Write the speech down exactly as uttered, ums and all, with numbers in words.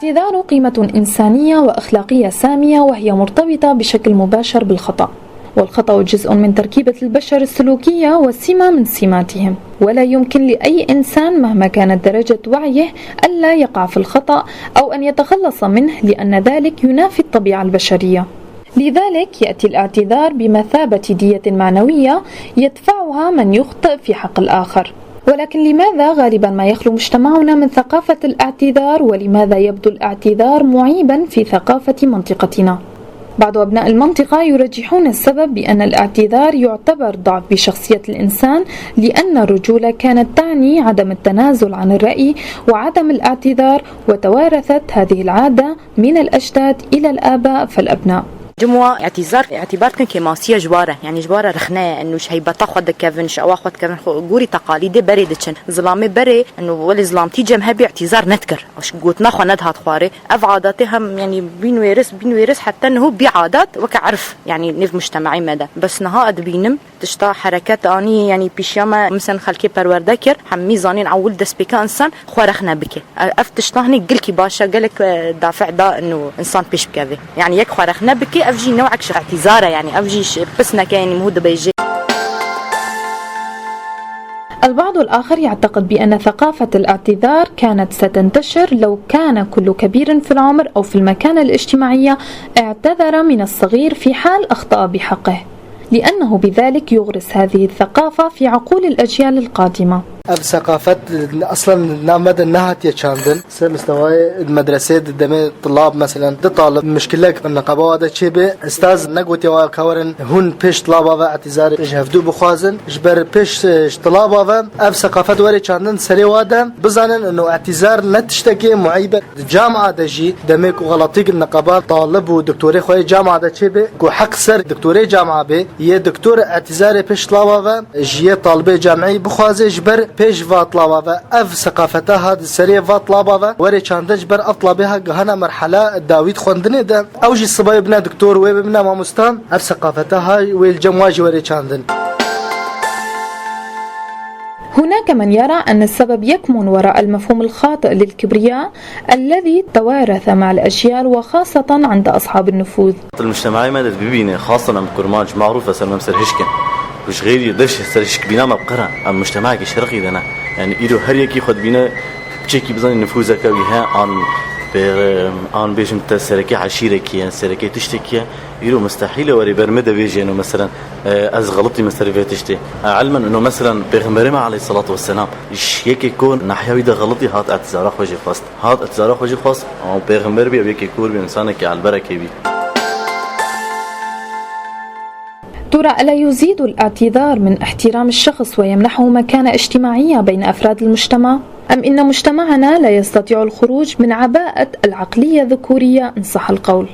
الاعتذار قيمة إنسانية وأخلاقية سامية، وهي مرتبطة بشكل مباشر بالخطأ، والخطأ جزء من تركيبة البشر السلوكية وسمة من سماتهم، ولا يمكن لأي إنسان مهما كانت درجة وعيه ألا يقع في الخطأ أو أن يتخلص منه، لأن ذلك ينافي الطبيعة البشرية. لذلك يأتي الاعتذار بمثابة دية معنوية يدفعها من يخطئ في حق الآخر. ولكن لماذا غالبا ما يخلو مجتمعنا من ثقافة الاعتذار، ولماذا يبدو الاعتذار معيبا في ثقافة منطقتنا؟ بعض أبناء المنطقة يرجحون السبب بأن الاعتذار يعتبر ضعف بشخصية الإنسان، لأن الرجولة كانت تعني عدم التنازل عن الرأي وعدم الاعتذار، وتوارثت هذه العادة من الأجداد إلى الآباء فالأبناء. Cimo îtîzar îtîbar dikin kêmasiya ji wa re, yanî ji wa re rexne ye, inu ji heybeta xwe dikevin, ji awa xwe dikevin, xwe gorî teqalîdê berê diçin. Zilamê berê, inu welê zilamtî cem hebî îtîzar nedikir. Ji gotina xwe nedihat xwarê. Ev adatê hem, yanî bîn wêris, bîn wêris heta niho bî adat weke erf, yanî nêv mujtemeyê me de. Bes niha ez dibînim, tişta hereket anî, yanî pêşiya me, misin xelkê perwerde kir, hemî zanîn ewil destpêka însan xwe rexne bike. Ev tişta hinî gilkî baş e, gelek, e, dafi'da inu însan pêş bikeve. Yanî yek xwe rexne bike, ev jî newek ji îtîzar e, yanî ev jî ji pisneke, yanî miho dibêje. البعض الآخر يعتقد بأن ثقافة الاعتذار كانت ستنتشر لو كان كل كبير في العمر أو في المكانة الاجتماعية اعتذر من الصغير في حال أخطأ بحقه، لأنه بذلك يغرس هذه الثقافة في عقول الأجيال القادمة. Ev seqafet aslen nav me de nehatiye çandin. Ser mistewayê medresê di demê tulab, meselen, di talib mişkilek niqaba wa de çêbe, ustaz negotiye wa ka werin hûn pêş tulaba ve îtîzarê ji hevdû bixwazin. Ji ber pêş, e, ji tulaba ve ev seqafet were çandin serê wa de bizanin ino îtîzar ne tiştekê mueyb e. Di camia de jî demê ku xelatîk niqaba talib û doktorê xwe yê camia de çêbe, ku heq ser doktorê camia bê, yê doktor îtîzarê pêş tulaba ve ji yê talibê camî bixwaze ji ber pêş va tulaba ve. Ev seqafete ha di serê va tulaba ve were çandin ji ber ev tulabê ha gihana merhela dawî di xwendinê de. Ew jî sibayê bine doktor, wê bibine mamosta, ev seqafete ha wê li cem wa jî were çandin. هناك من يرى أن السبب يكمن وراء المفهوم الخاطئ للكبرياء الذي توارث مع الأجيال، وخاصة عند أصحاب النفوذ. Di mujtemeyê me de bibîne, xasan em kurmanc, marûf e ser me ser hişk in. Ku ji xêrî dev ser hişk bîna me bi qir e. Em mujtemeyekî şerqî de ne. Yanî îro her yekî xwe dibîne piçekî bizanî nifûzeke wî he, an pê-, an bêjim te serekê eşîrekî ye, serekê tiştekî ye. Îro mustehîl e werî ber min de bêjî, eno meselen, e, ez xelitî me serê vê tiştê. E, ilmen, eno meselen, Pêxemberê me aleyhisselatu vesselam, ji yekê ku nahya wî de xelitî hat îtizara xwe jê xwest. Hat îtizara xwe jê xwest, ama Pêxember bî, ew yekê kor bî, insanekî elberekê bî. ترى، ألا يزيد الاعتذار من احترام الشخص ويمنحه مكانة اجتماعية بين أفراد المجتمع؟ أم إن مجتمعنا لا يستطيع الخروج من عباءة العقلية الذكورية إن صح القول؟